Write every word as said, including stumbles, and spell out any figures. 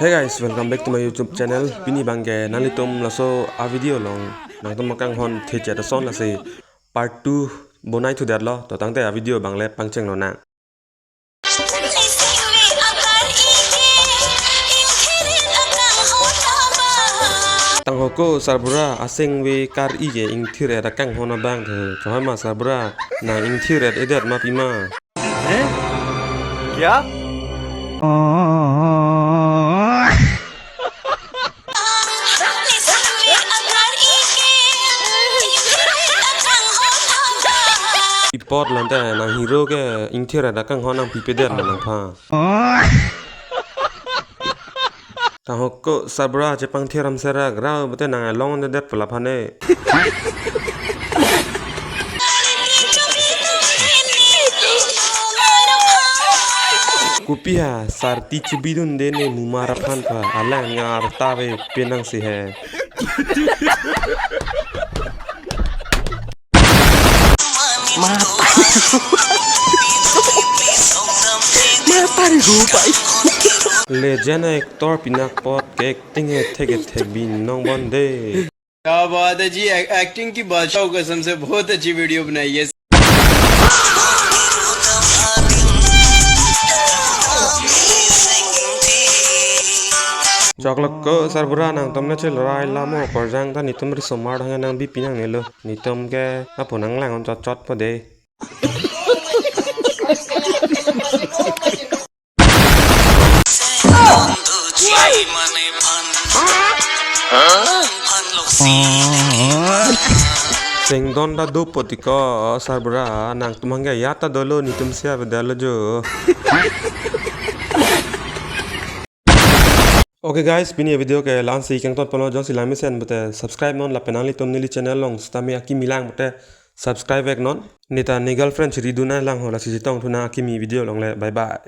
Hey guys, welcome back to my YouTube channel. Pini abangke nanglitum laso a video along nangtum akanghon thechet ason lasi part two bonai thudetlo. To tangte a video abang le pangchenglonang. Tang hoko sarbura, asengve kar-i ke ingthir-et akanghon abang the. Chohai ma sarbura, nang ingthir-et-edet ma pima? हैं? क्या? Ipot lante nang hero ke ingthir-et akanghon nangpipedet lo nangphan. Tang hoko sarbura, chepangthir amserak ra bote nang along dedet pula phane. Kopi ha, sarti chubidunde ne mumar aphan pha, alang ngar ta ve penang si he. Legend actor pinak pot ke acting he thek thek binong bonde. क्या बात है जी, एक-, एक्टिंग की बादशाह हो कसम से, बहुत अच्छी वीडियो बनाई है। Choklo ko sarbura, nangtum na chel rai lamo korjang ta netum risomar hang nangbipi nangnelo. Netum ke apo nanglang on chot chot po de. Sengdon ta do poti ko sarbura, nangtum hangke ya ta dolo, netum sia bedalo jo. Okay guys, pini video ke la-ansi kangton ponlo, jongsi langmesen bote subscribe non lapen nanglitum neli channel along sitame akimi lang bote subscribe vek non. Neta ne girlfriend chiri dun nanglang ho lasi chetong thu nang akimi video along le. Bye bye.